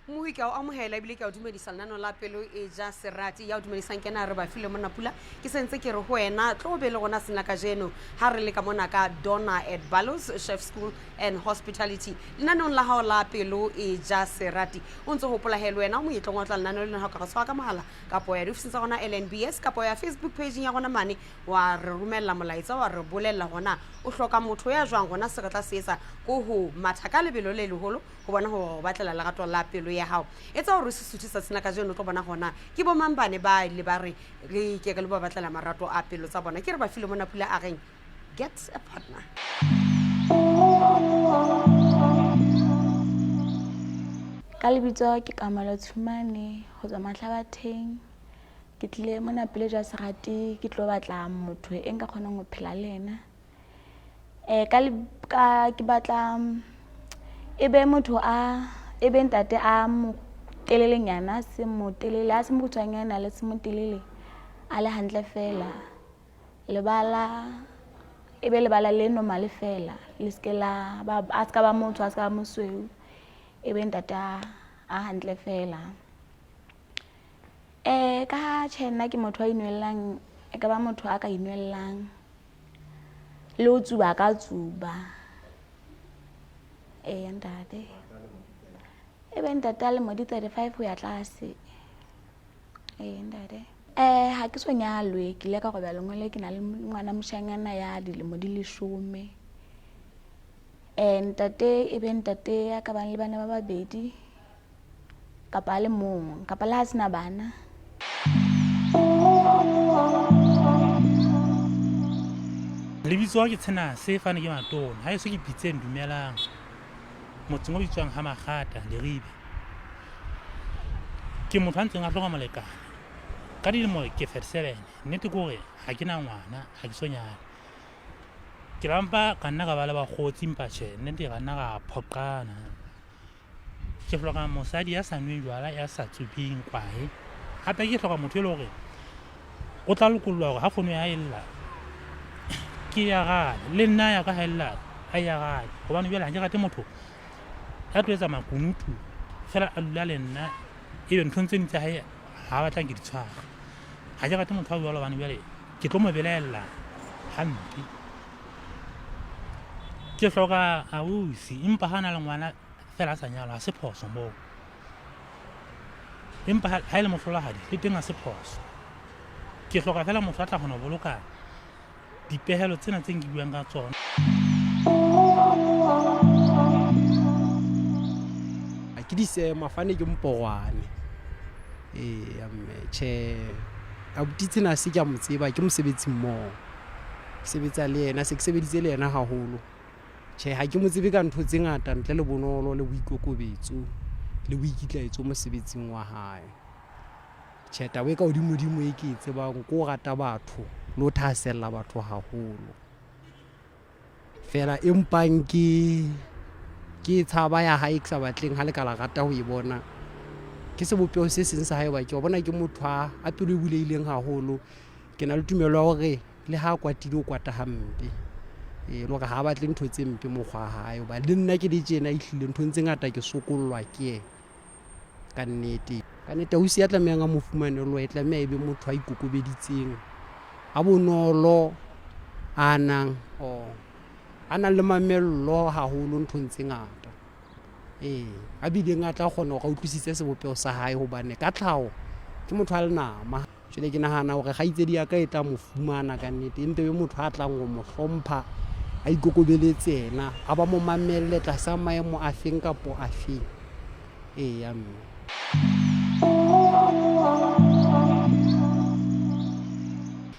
Mohi ke a o amohela ebile ke a o dumedisa lenaneo la Pelo e ja Serati. Ya o dumedisang ke na re ba file monna pula. Ke sentse ke re ho wena tlo be le rona sena kajeno ha re le ka mona ka Donna at Balos Chef School and Hospitality lenaneong la hao la Pelo e ja Serati. O ntse hopola he le wena o monyetleng wa tla lenaneo lena ha o ka re tshwara ka mohala kapo ya diofising tsa rona LNBS kapo ya Facebook page ya rona mane wa re romella molaetsa wa re bolella hona o hloka motho ya jwang rona se re tla se etsa ko ho matha ka lebelo le leholo go bona gore o batlela lerato la pelo ya gago. Etsa gore o se suthe tsatsing la kajeno o tlo bona gona ke bo mang bane ba ile ba re re ke re le ba batlela marato a pelo tsa bona. Ke re ba file mona pula a reng get a partner. Ka lebitso ke Kamelo Tshumane ho tswa Mahlabatheng. Ke tlile mona pele jwa serati ke tlo batla motho e nka kgonang ho phela le ena. Ka ka ke batla e be motho a e be ntate a motelelenyana a seng motelele a se mokgutshwanyana le se motelele a le hantle feela. Lebala e be lebala le normal feela le seke la ba a ska ba motsho a ska ba mosweu e be ntate a hantle feela. Ka ha tjhe nna ke motho a inwellang e ka ba motho a ka inwellang. Le ho tsuba a ka tsuba. Eya ntate. E be ntate a lemo di 35 ho ya tlase. Ee ntate. Ha ke so nyalwe, ke ile ka roba lengolo ke na le ngwana moshanyana ya dilemo di leshome. Ntate e be ntate ya ka bang le bana ba babedi. Kapa a le mong, kapa le ha se na bana. Lebitso ke Tshenase fane ke Matona. Ha eso ke Pitseng dumelang. Motseng o bitswang ha Magata, Leribe. Ke motho a ntseng a hloka molekane. Ka dilemo ke 37. Nnete ke hore ha ke na ngwana, ha ke so nyale. Ke la mpa ka nna ka ba le bakgotsi empa tjhe, nnete ra nna ra phoqana. Ke hloka mosadi ya sa nweng jwala, ya sa tsubeng kwae. Hape ke hloka motho e le hore o tla lokollwa hore ha fono ya hae e lla ke e arabe, le nna ya ka ha e lla a e arabe. Hobane jwale ha ke rate motho ya tlo etsa makunutu feela a dula le nna ebe nthong tse ding tsa hae ha batlang ke di tshwara. Ha ke rate motho a jwalo hobane jwale ke tlo mo belaella hampe. Ke hloka ausi empa ha na le ngwana fela a sa nyalwa ha se phoso moo. Empa ha e le mohlolohadi le teng ha se phoso. Ke hloka fela motho a tla kgona ho boloka dipehelo tsena tse nke buang ka tsona. Ke disema fane ke mporwane. Eya mme tjhe abuti tsena se ke a mo tseba ke mosebetsi mmoho. Ke sebetsa le yena se ke sebeditse le yena haholo. Tjhe ha ke mo tsebe ka ntho tse ngata ntle le bonolo le boikokobetso le boikitlaetso mosebetsing wa hae. Tjhe taba e ka hodimodimo e ke e tsebang ke ho rata batho le ho thahasella batho haholo. Feela empang ke ke tshaba ya hae ke sa batleng ha le ka la rata ho e bona ke sebopeho se seng sa hae hoba ke bona ke motho a pelo e bulehileng haholo. Ke na le tumelo ya hore le ha a kwatile o kwata hampe. Ee, le hore ha a batle ntho tse mpe mokgwa wa hae hoba le nna ke le tjena ehlile nthong tse ngata ke sokollwa ke yena ka nnete. Ka nnete ausi ya tlamehang a mo fumane le e tlameha e be motho a ikokobeditseng, a bonolo, a nang or a nang le mamello haholo nthong tse ngata. Ee, a bileng a tla kgona hore a utlwisise sebopeho sa hae hobane ka tlhaho ke motho a lenama. Jwale ke nahana hore kgaitsedi ya ka e tla mo fumana ka nnete, e mpe be motho a tlang ho mo hlompha, a ikokobeletse yena, a ba mo mamelle tlasa maemo a feng kapo a feng. Eya mme.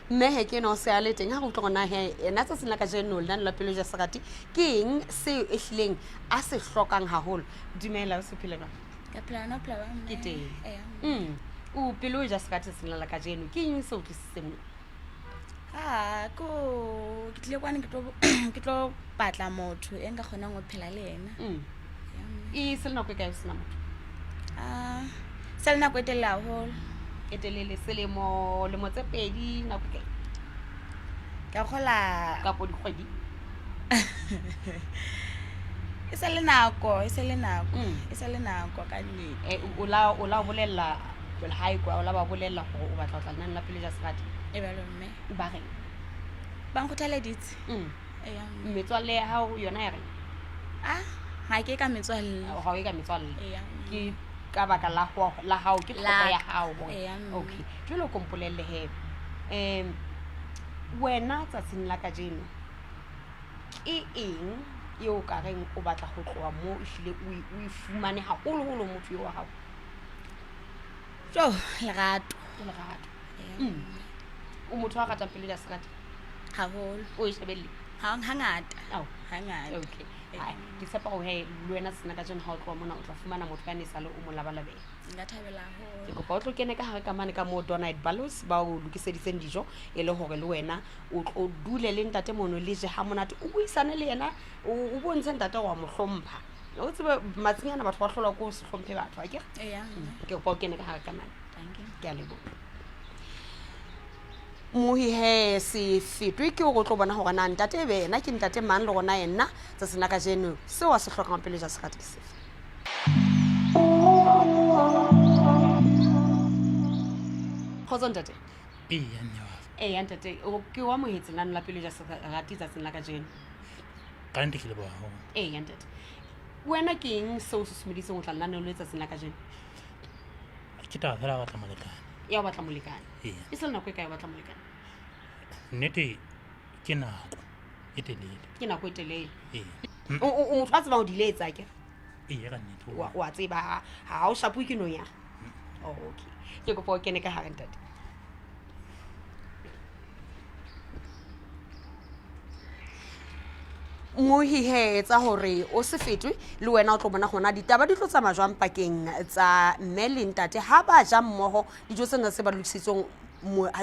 Mme he ke ena o se a le teng ha re utlwa gona he ena tsatsing la kajeno lenane la pelo ja serati ke eng seo e hlileng a se hlokang haholo. Dumela o se phele jwang? Ka phela nna phela ba mme. Ke teng. O pelo e ja serati tsatsing la kajeno ke eng se o tlisitseng mo? Ah, ko ke tlile kwane ke tlo ke tlo batla motho e nka kgonang ho phela le yena. E se le nako e kae o sena motho? Ah, se le nako e telele haholo. E telele selemo, lemo tse pedi, nako e kae? Ka kgola kapo dikgwedi. E sa le nako, e sa le nako, e sa le nako ka nnete. O la o la bolella hae kwa, o la ba bolella hore o batla ho tla lenaneng la Pelo ja Serati? E bjalo mme. Ba reng? Ba nkgothaleditse. Eya mme. Metswalle ya hao yona ya reng? Ah, ha ke ka metswalle. Ha o ye ka metswalle. Eya. Ke ka baka la la hao, ke tlhoko ya hao hore. Eya mme. Okay. Jwale o ko mpolelle he. Wena tsatsing la kajeno ke eng eo ka reng o batla ho tloha moo ehlile o e fumane haholoholo motho eo wa hao? Jo, lerato. Ke lerato. O motho a ratang Pelo ja Serati? Haholo. O e shebelle? Hangata. Ao. Hangata. Okay. Hai, ke tshepa hore he le wena sena kajeno ha o tloha mona o tla fumana motho ya ne sale o mo labalabela. Nka thabela haholo. Ke kopa o tlo kene ka hare ka mane ka moo Donna at Ballows ba o lokiseditseng dijo, e le hore le wena o tlo dule le ntate mono le je ha monate, o buisane le yena, o bontshe ntate wa mo hlompha. O tsebe matsatsing ana batho ba hlolwa ke ho se hlomphe batho, akere? Eya. Ke kopa o kene ka hare ka mane. Thank you. Ke a leboha. Mohi he se fetwe ke hore o tlo bona hore na ntate e be yena ke ntate mang le rona yena tsatsing la kajeno seo a se hlokang Pelo ja Serati ke sefe. Kgotso ntate. Eya mme wa ka. Eya ntate, ke o amohetse lenane la Pelo ja Serati tsatsing la kajeno. Ka nnete ke leboha haholo. Eya ntate. Wena ke eng seo o susumeditseng ho tla lenaneo le tsatsing la kajeno? Ke taba fela ya ho batla molekane. Ya ho batla molekane. Eya. E se le nako e kae o batla molekane? Nnete ke nako e telele. Ke nako e telele. Eya. O motho a tsebang ho di letsa akere? Eya ka nnete. Wa tseba ha o shapuwe ke nonyana. Oh, okay. Ke kopa o kene ka hare ntate. Mohi he etsa hore o se fetwe le wena o tlo bona hona ditaba di tlo tsamaya jwang pakeng tsa mme le ntate ha ba ja mmoho dijo tsena tse ba lokisitsweng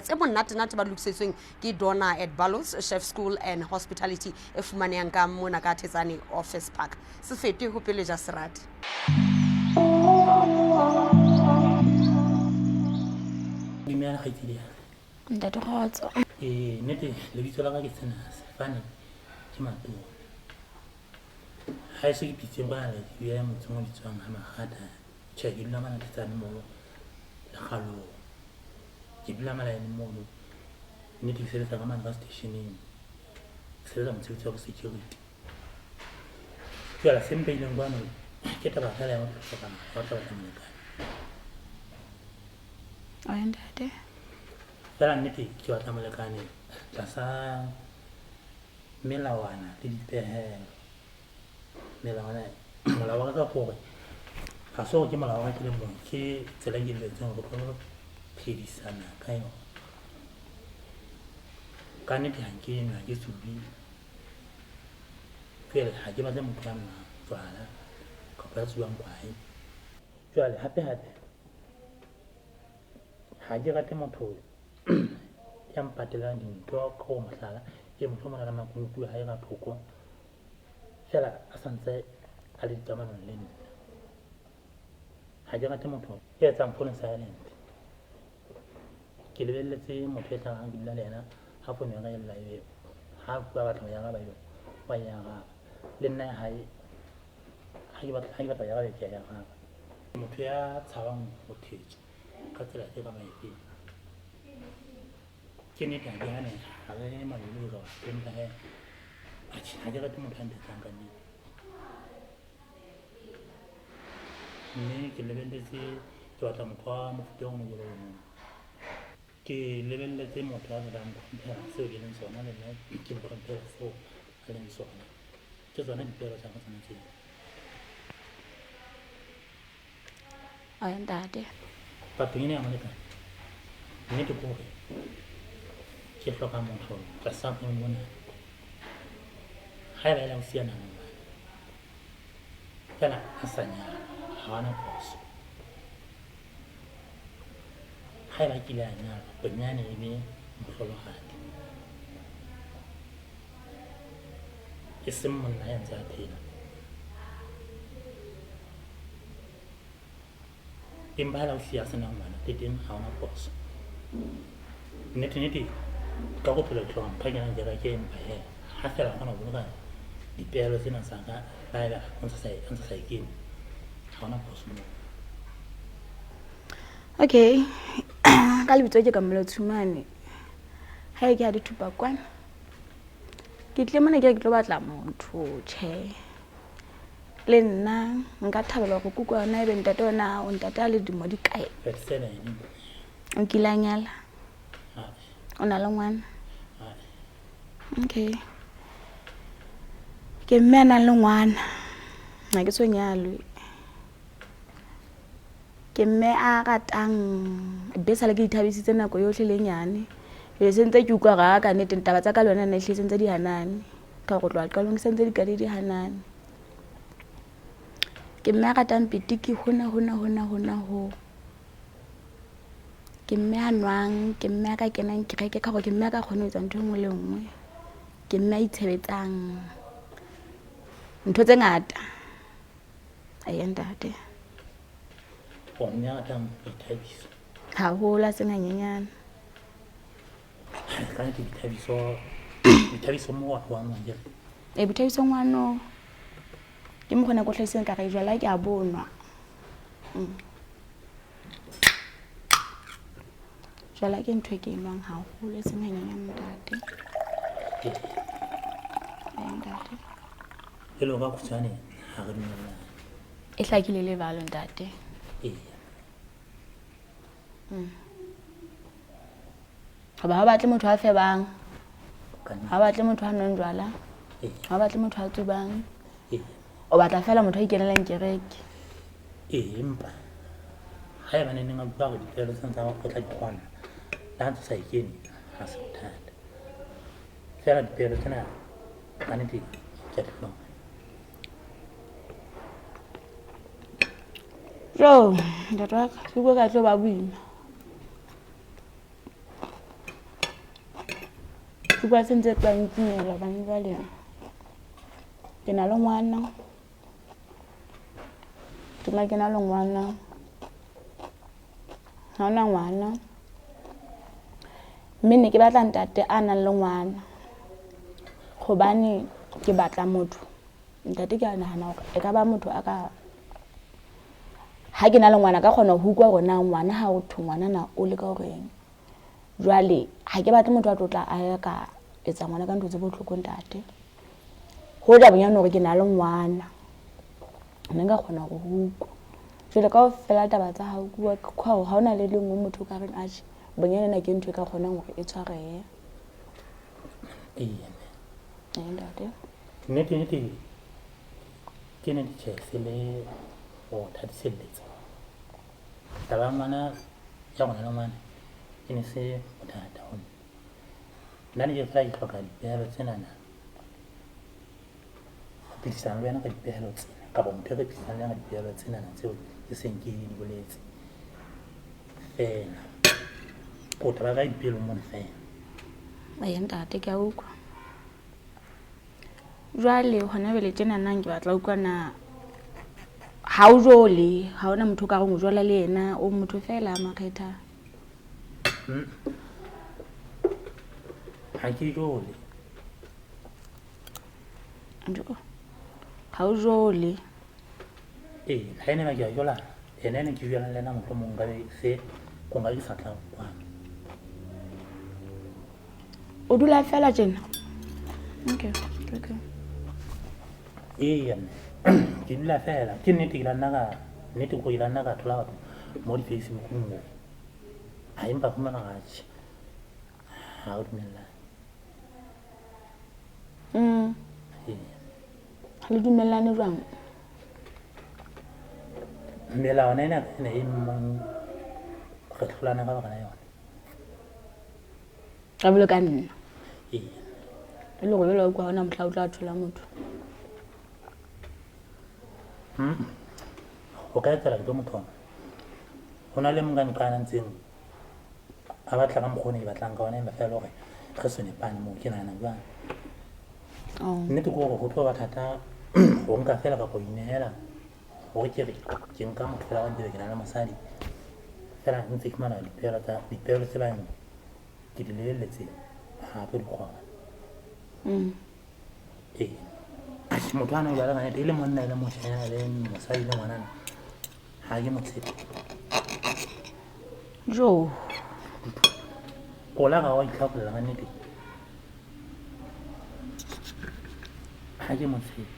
tse monate-nate ba lokisitsweng ke Donna at Ballows Chef School and Hospitality e fumanehang ka mona ka Thetsane Office Park. Se fetwe ho Pelo ja Serati. Dumela kgaitsedi ya ka. Ntate Kgotso. Nnete lebitso la ka ke sena sefane ke Matone. Ha e se ke pitseng kwana le ya motseng o bitswang ha Makgata. Tjhe, ke dula mane Thetsane moo lekgalong. Ke dula malaene mono. Nnete ke sebetsa ka mane ka station-eng. Ke sebetsa mosebetsi wa bo security. Jwale se mpeileng kwano ke taba fela ya ho hloka ya ho tla batla molekane. Oya ntate. Fela nnete ke batla molekane tlasa melawana le dipehelo. Melawana, molao wa ka ke hore ha se hore ke molao wa ka ke le mong, ke tsela e ke jwetseng hore re tlo phedisana ka yona. Ka nnete ha ke nwe, ha ke tsube. Jwale ha ke batle motho ya nwang jwala kapa ya tsubang kwae. Jwale hape hape ha ke rate motho ya mpatelang dintho ka ho mohlala, e mohlomong a na le makunutu a hae ka thoko, fela a santse a le dikamanong le nna. Ha ke rate motho ya etsang phone silent. Ke lebelletse motho e tlang ha ke dula le yena, ha phone ya ka e lla ebe ha bua batla ho e araba ebe wa e araba. Le nna ya hae ha ke batla ho e araba ke a e araba. Motho ya tshabang ho thetswa ka tsela efe kapa efe. Ke nnete ha ke hane, ha re malolo re wa empa he, atjhe, ha ke rate motho a nthetsang ka nnete. Mme ke lebelletse ke batla motho wa mofuta o mong jwalo ka o mong. Ke lebelletse motho a batlang ho hlomphela seo ke leng sona, le nna ke mo hlomphela seo a leng sona. Ke tsona dipehelo tsa ka tsona tseo. Oya ntate. Papeng ena ya molekane, nnete ke hore ke hloka motho tlasa boemo bona. Haeba e le ausi ya nang le ngwana, fela a sa nyala, ha hona phoso. Haeba a kile a nyalwa, bonyane e be mohlolohadi, e seng monna ya ntse a phela. Empa ha ausi a sena ngwana, le teng ha hona phoso. Nnete nnete ka bophelo ke hloka mpho e kenang ke reke, empa he ha fela kgona ho boloka Dipehelo tsena tsa ka le haeba o ntse sa e kene, ha hona phoso moo. Okay, ka lebitso ke Kamelo Tshumane. Hae ke ha dithupa kwana. Ke tlile mona ke re ke tlo batla motho, tjhe. Le nna nka thabela hore kuku yona ebe ntate ona o ntate a le dilemo di kae? 37. O kile a nyala? O na le ngwana? Okay. Ke mme a nang le ngwana. Ha ke so nyalwe. Ke mme a ratang bese le ke ithabisitse nako yohle le nyane. Jwale se ntse ke utlwa hore ka nnete taba tsa ka le wena nna ehlile se ntse di hanane. Ka hore ho tloha qalong se ntse di qale di hanane. Ke mme a ratang pitiki hona hona hona hona ho. Ke mme a nwang, ke mme a ka kenang kereke ka hore ke mme a ka kgona ho etsa ntho e nngwe le nngwe. Ke mme a itshebetsang ntho tse ngata. Eya ntate. O mme a ratang boithabiso. Haholo a seng hanyenyane. Ka nnete boithabiso, boithabiso mo wa nwa akere? Ee, boithabiso ngwano. Ke mokgwa ona ke o hlahisitseng ka re jwala ke a bonwa. Jwala ke ntho e ke e nwang haholo e seng hanyenyane ntate. Ee ntate. Jwale ka khutshwane ha re dumellane. E hlakile le jwalo ntate. Ee. Hoba ha o batle motho a febang, ha o batle motho a nwang jwala, ha o batle motho a tsubang. O batla feela motho a ikenelang kereke. Ee, empa haeba neneng a bua hore dipehelo tsena tsa hao o tla di kgona, le ha ntse o sa e kene, ha se bothata. Feela dipehelo tsena ka nnete ke a di hloka. Jo, ntate wa ka, ke utlwa ka tlo ba boima. Ke utlwa se ntse tla nkimela hobane jwale ke na le ngwana. Ke nna ke na le ngwana. Ha hona ngwana. Mme ne ke batla ntate a nang le ngwana. Hobane ke batla motho. Ntate ke a nahana hore e ka ba motho a ka ha ke na le ngwana ka kgona ho utlwa hore na ngwana ha o thwe ngwana na o leka horeng. Jwale ha ke batle motho a tlo tla a ya ka etsa ngwana ka ntho tse bohloko ntate. Hoja bonyane hore ke na le ngwana. Ne nka kgona hore ho utlwa. Jwale kaofela taba tsa hao ke bua ha hona le lengwe motho o ka reng atjhe bonyane ena ke ntho e ka kgonang hore e tshwarehe. Ee. Ee ntate. Nnete nnete ke ne tjhe se le ho thatiselletsa. Taba ya ngwana ya rona le ngwana e ne se bothata ho nna. Nna ne ke fela ke hloka dipehelo tsenana. Ho phedisana le wena ka dipehelo tsena kapa motho e re phedisana le yena ka dipehelo tsenana tseo ke seng ke di boletse. Feela. Ko taba ya ka e dipelong mona feela. Ee ntate ke a utlwa. Jwale hona jwale tjenana ke batla ho utlwa na ha o jole, ha hona motho o ka reng o jola le yena, o motho feela makgetha. Ha ke jole. Ha o jole. Ee, ha ene ba ke a jola, ene ne ke jolang le yena mohlomong nka be se ko nka ke sa tla kwano. O dula fela tjena? Okay, okay. Ee, mme. Ke dula fela. Ke nnete ke la nna ka nnete ko ke la nna ka thola batho mo di-Facebook-ong moo. Ha empa fumana atjhe. Ha o dumellane. Ee. Ha le dumellane jwang? Melawana ena ena e mong re hlolana ka baka la yona. Ka bolo ka nna. Ee. E le hore jwale wa utlwa ha hona mohla o tla thola motho. O ka etsahala ke tlo mo thola. Ho na le mong ka nqana ntseng a batla ka mokgwa o ne ke batlang ka ona empa feela hore re se nepane moo ke nahana jwang. Nnete ke hore ho tlo ba thata ho nka feela kapa ho inehela hore ke re ke nka motho feela wa ntse ke na le mosadi. Feela ntse ke fumana dipehelo tsa dipehelo tse bang ke di lebelletse ha tlo di kgona. Ee. Motho a nang jwala ka nnete e le monna e le moshanyana le mosadi le ngwanana ga ke mo tshepe. Jo. Kola ga wa itlhakolla ka nnete ga ke mo tshepe.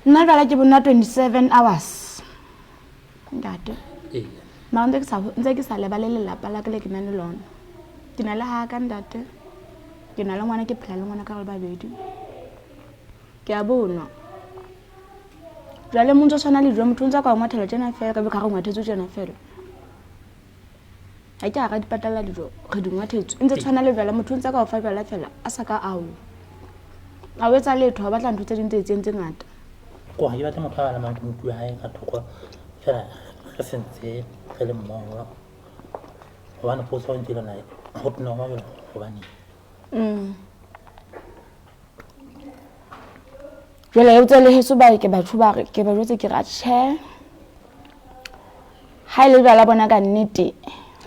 Nna jwala ke bona 27 hours. Ntate. Ee. Mara ntse ke sa lebale lelapa la ka le ke nang le lona. Ke na le haka ntate. Ke na le ngwana, ke phela le ngwana ka re babedi. Ke a bonwa. Jwale montse o tshwana le dijo, motho o ntse a ka o ngwathela tjena fela, ka be ka re o ngwathetswe tjena fela. Ha ke a ra di patala dijo, re di ngwathetswe. E ntse tshwana le jwala, motho o ntse a ka o fa jwala fela, a sa ka ao. A o etsa letho, ha batla ntho tse ding tse itseng tse ngata. Ko ha ke batle motho a balamang kunutu ya hae ka thoko fela re sentse re le mmoho. Hobane potso e ntse le yona, ho tena ho ba jwalo hobaneng? Jwale e tse le heso ba ke batho ba re ke ba jwetse ke ra tjhe. Ha ile jwala bona ka nnete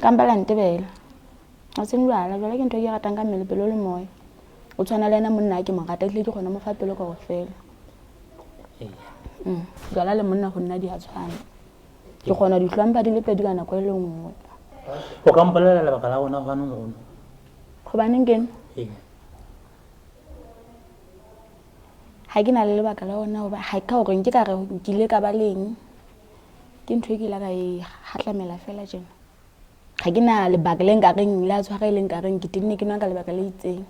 ka mpa la ntebela. Ha se jwala, jwala ke ntho e ke ratang ka mmele pelo le moya. O tshwana le yena monna ke mo rata ehlile ke kgona mo fa pelo kaofela. Jwala le monna ho nna di a tshwana. Ke kgona di hlompha di le pedi ka nako e le nngwe. O ka mpolella lebaka la rona hobaneng o nwa? Hobaneng ke nwa? Ee. Ha ke na le lebaka la ona hoba ha ka hore nke ka re nkile ka ba leng. Ke ntho e ke ile ka e hatlamela fela tjena. Ha ke na lebaka le nkareng le a tshwara e le nkareng ke tenne ke nwa ka lebaka le itseng.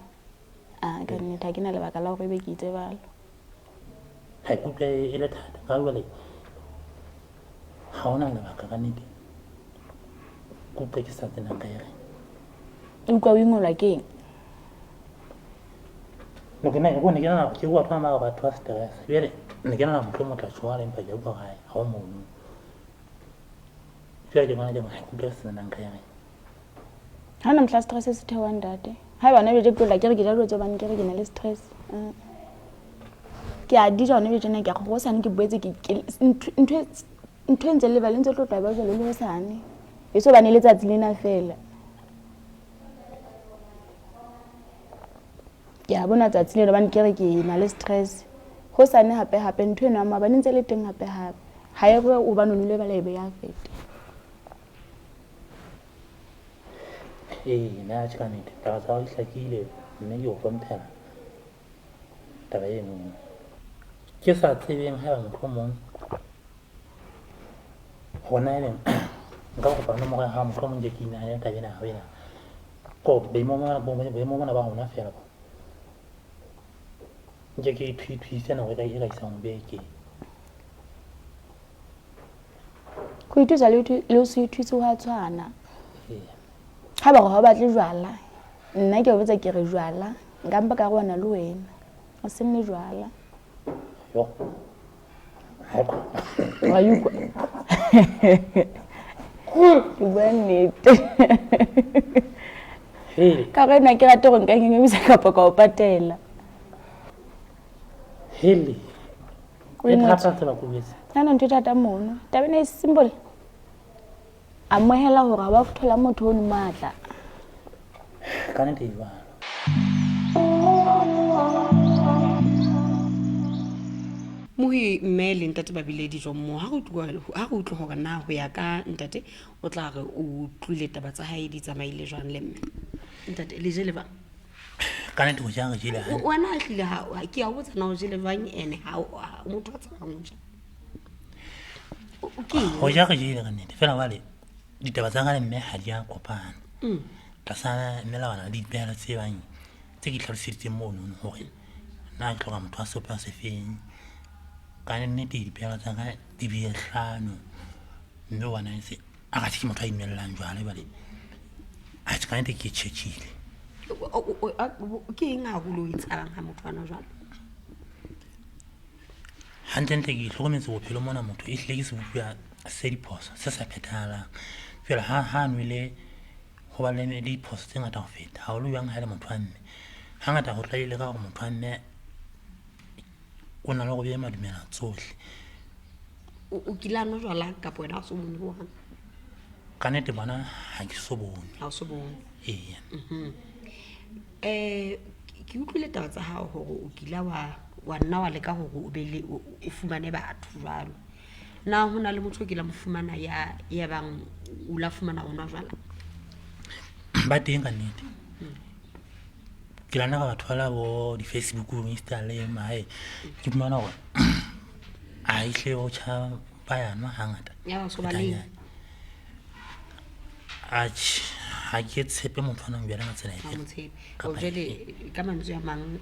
A ka nnete ha ke na lebaka la hore ebe ke itse jwalo. Ha ke utlwe e le thata ka jwale ha hona lebaka ka nnete. Ke utlwe ke sa tsenang ka e reng. O utlwa o ingolwa ke eng? No ke ne ke nahana ke batho ba bang batho ba stress. Jwale ne ke nahana mohlomong o tla tjho empa ke a utlwa hore ha o mono. Jwale ke bona ke ha ke utlwe ke sa tsenang ka e reng. Ha hona mohla stress se theohang ntate. Haeba hona jwale ke tlo tla ke re ke ja dijo tse hobane ke re ke na le stress. Ke a di ja hona jwale tjena ke a re hosane ke boetse ke ntho e ntse le lebale ntse tlo tla ba jwalo le hosane. E so bane letsatsi lena fela. Ke a bona tsatsi lena hobane ke re ke na le stress. Hosane hape hape ntho eno ya maobane ntse le teng hape hape. Ha e re hobane o nwele jwala e be ya feta. Ee, nna tjhe ka nnete taba tsa hao di hlakile mme ke o hlomphela taba eno. Ke sa tsebeng haeba mohlomong hona ebe nka kopa nomoro ya hao mohlomong ke ke inahanele taba ena hao ena. Ko boemo bona ba rona feela bo. Nke ke ithuise nako e ka isang beke. Ho ithusa le ho se ithuse ho a tshwana. Haeba hore ha o batle jwala, nna ke o botsa ke re jwala, nka mpa ka re ona le wena. O se nne jwala. Yo. Wa utlwa? Ke bua nnete. Ka re nna ke rate hore nka nyenyebisa kapa ka o patela. Hele. E thata tsela ko bese. Nna ntho e thata mono. Taba ena e simple. Amohela hore ha wa thola motho o matla. Ka nnete e jwalo. Mohi mme le ntate ba bile dijo mmoho. Ha re utlwe hore na ho ya ka ntate o tla re o utlwile taba tsa hae di tsamaile jwang le mme. Ntate le jele bang? Ka nnete ho ja re jele hantle. Wena ha hlile ha ke a botsa na o jele jwang ene ha motho a tsebang ho ja. Ho ja re jele ka nnete fela jwale ditaba tsa ka le mme ha di a kopana. Tlasa melawana le dipehelo tse bang tse ke hlaloseditseng mono hore nna ke hloka motho wa sebopeho se feng. Ka nnete dipehelo tsa ka di bile hlano mme wa na se a ka ke motho a imellang jwale jwale. Atjhe ka nnete ke tjhetjhile. Ke eng haholo o e tshabang ha motho ana jwalo? Hantlentle ke hlokometse bophelo mona motho e hlile ke sebopuwa se diphoso se sa phethahalang. Jwale ha nwele ho ba le diphoso tse ngata ho feta haholo jwang ha e le motho wa mme. Hangata ho tlwaelehile ka hore motho wa mme o na le hore o be madumela tsohle. O kile a nwa jwala kapa wena ha o so bone hohang? Ka nnete bona ha ke so bone. Ha o so bone. Eya. Ke utlwile taba tsa hao hore o kila wa nna wa leka hore o be le o fumane batho jwalo. Na ho na le motho o kila mo fumana ya bang o la fumana o nwa jwala? Ba teng ka nnete. Ke la nna ka ba thola bo di-Facebook, Insta le mahae. Ke fumana hore a ehlile bo tjha ba ya nwa hangata. Ya ba so ba leng? Atjhe, ha ke tshepe motho a nwang jwala ka tsela Ha efe mo tshepe. kapa O jwale efe. ka mantswe a mang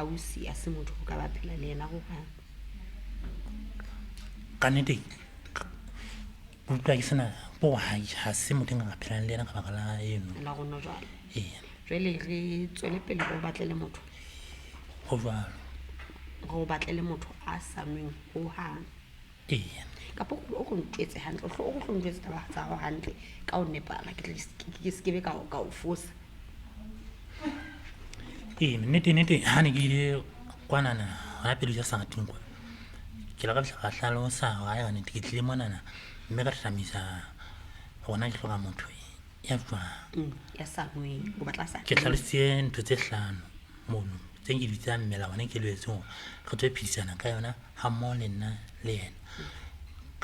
ausi a se motho o ka ba phela le yena hohang. Ka nnete ke utlwa ke sena bo ha se motho e nka phelang le yena ka baka la eno. La go nwa jwala. Ee, Jwale re tswele pele re o batlele motho. ho jwalo. Re o batlele motho a sa nweng hohang. Ee. Kapa o ko ntjwetse hantle, o tlo ntjwetse taba tsa hao hantle ka ho nepahala, ke tle ke se ke be ka o fosa. Ee, nnete nnete ha ne ke ile kwanana hona pele ja Serating kwa. Ke la ka fihla ka hlalosa hore ae kannete ke tlile monana mme ka hlamisa hore na ke hloka motho ya jwang. Ya sa nweng, o batla a sa Ke hlalositse ntho tse hlano mono tse ke di bitsang melawana e ke lwetseng hore re tlo phedisana ka yona ha mmoho le nna le yena.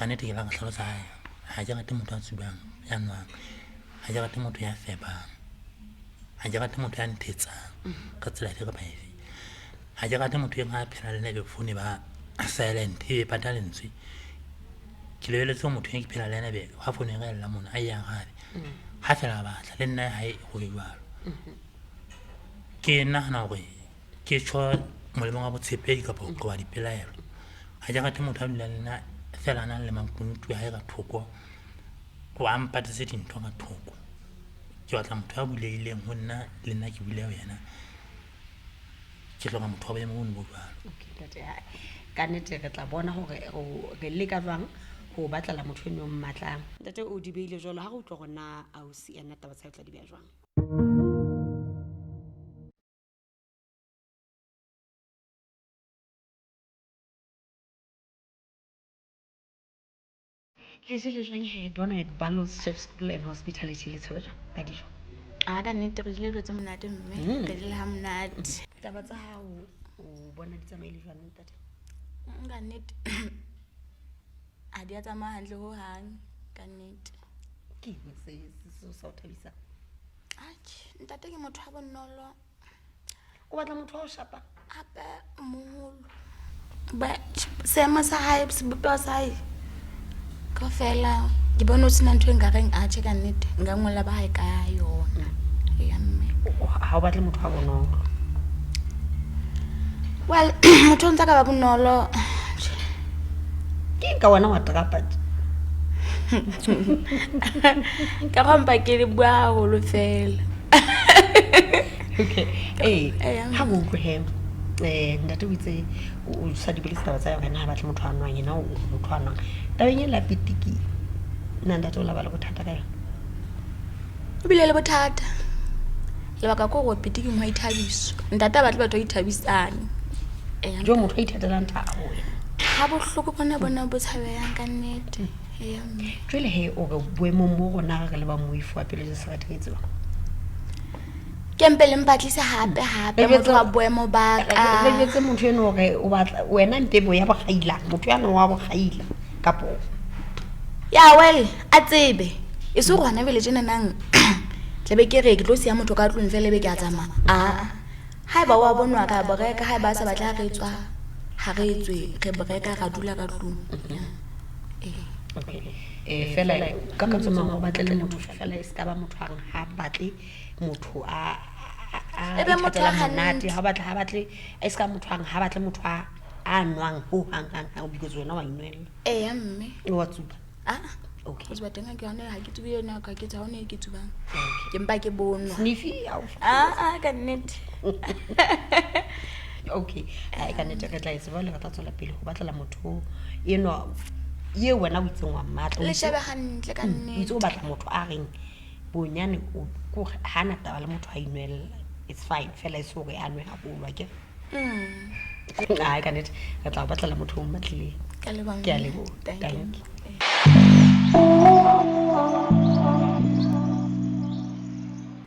Ka nnete ke la ka hlalosa hae ha ke rate motho a tsubang, ya nwang. Ha ke rate motho ya febang. Ha ke rate motho ya nthetsang ka tsela efe kapa efe. Ha ke rate motho e a phela le nna ebe phone ba silent ebe pata lentswe. Ke lebelletse hore motho e ke phela le yena ebe ha phone ya ka e lla mona a e arabe. Ha feela a batla le nna hae ho be jwalo. Ke nahana hore ke tjho molemong wa botshepehi kapa ho qoba dipelaelo. Ha ke rate motho a dulang le nna feela a nang le makunutu a hae ka thoko, ho a mpatetse dintho ka thoko. Ke batla motho a bulehileng ho nna le nna ke bulehe ho yena. Ke hloka motho wa boemo bono bo jwalo. Okay, ntate, ka nnete re tla bona hore re leka jwang ho batlela motho eno o mmatlang. Ntate o di beile jwalo, ha re utlwa hore na ausi ena taba tsa hae o tla di beha jwang. Le jele jwang he Donna at Barlows Chef School and Hospitality le tshwere jwang ka dijo? A ka nnete re jele dijo tse monate mme, re jele ha monate. Taba tsa hao o bona di tsamaile jwang ntate? Ka nnete ha di a tsamaya hantle hohang, ka nnete. Ke eng se sa o thabisang? Atjhe, ntate ke motho wa bonolo. O batla motho wa ho shapa? Hape moholo. Ba seemo sa hae, sebopeho sa hae kaofela ke bone ho sena ntho e nkareng atjhe ka nnete nka ngolla ba hae ka yona. Eya mme. Ha o batle motho wa bonolo? Well, motho o ntse a ka ba bonolo. Ke eng ka wena wa trapa tje? Ka gompa ke le bua haholo fela. Okay. Ee, Eya. ha o utlwe he, ntate o itse o sa di boletse taba tsa yona, ha batle motho a nwang, yena o motho a nwang. Tabeng e la pitiki, nna ntate o la ba le bothata ka yona? O bile le bothata. Lebaka ke hore pitiking ho a ithabiswa. Ntate ha batle batho ba ithabisang. Eya. Jo motho a ithatelang thabo wena. Ha bohloko bona bo tshabehang ka nnete. Eya mme. Jwale he o re boemong bo rona re le ba moifo wa pele Serati re tsebang. Ke mpe le mpatlise hape hape Re motho jwetse- wa boemo ba ka. Re jwetse motho eno hore o batla wena mpe bo ya bokgaila, motho ya no wa bokgaila kapo. Ya well, a tsebe. E se hore hona jwale tjena nang tlabe ke re ke tlo siya motho ka tlung fela ebe ke a tsamaya. Aa. Haeba wa bonwa ka boreka, haeba a sa batle ha re tswa, ha re tswe, re boreka ra dula ka tlung. Ee. Okay. Fela ka mantswe a mang o batle le motho fela e ska ba motho a reng ha batle motho a E be motho a ithatelang monate, hantle. ha batle, ha batle, e ska motho a reng ha batle motho a nwang ho hang hang hang because wena wa inwella. Eya mme. O wa tsuba? Ah. Okay. Ho tsuba teng ha ke yona, ha ke tsube yona, ha ke ha hona e ke tsubang. Okay. Ke mpa ke bonwa. Sniffy, ha o Ah, ah, ka nnete. Okay. Ai, ka nnete re tla e tseba le re tla tswela pele ho batlela motho enwa ye wena o itseng wa mmatla. Le shebe hantle ka O itse o nnete. batla motho a reng bonyane o kore ha na taba le motho a inwella. It's fine fela e se hore a nwe haholo akere. Ai, ka nnete re tla o batlela motho o mmatlileng. Ka leboha Ke a mme. leboha. Thank you. Thank you.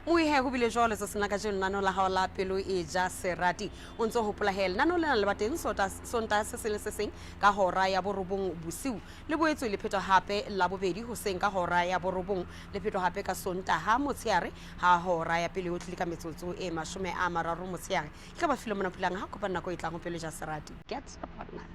Moe he go bile jwalo tsatsing la kajeno lenaneo la gago la Pelo e ja Serati. O ntse o gopola he lenaneo lena le ba teng Sontaga se seng le se seng ka hora ya borobong bosiu, le boetswe le phetwa gape Labobedi goseng ka hora ya borobong, le phetwa gape ka Sontaga motshehare ga hora ya pele o tlile ka metsotso e 30 motshehare. Ke ka ba file mona pulang ha kopana nako e tlang ho Pelo e ja Serati. Get a partner.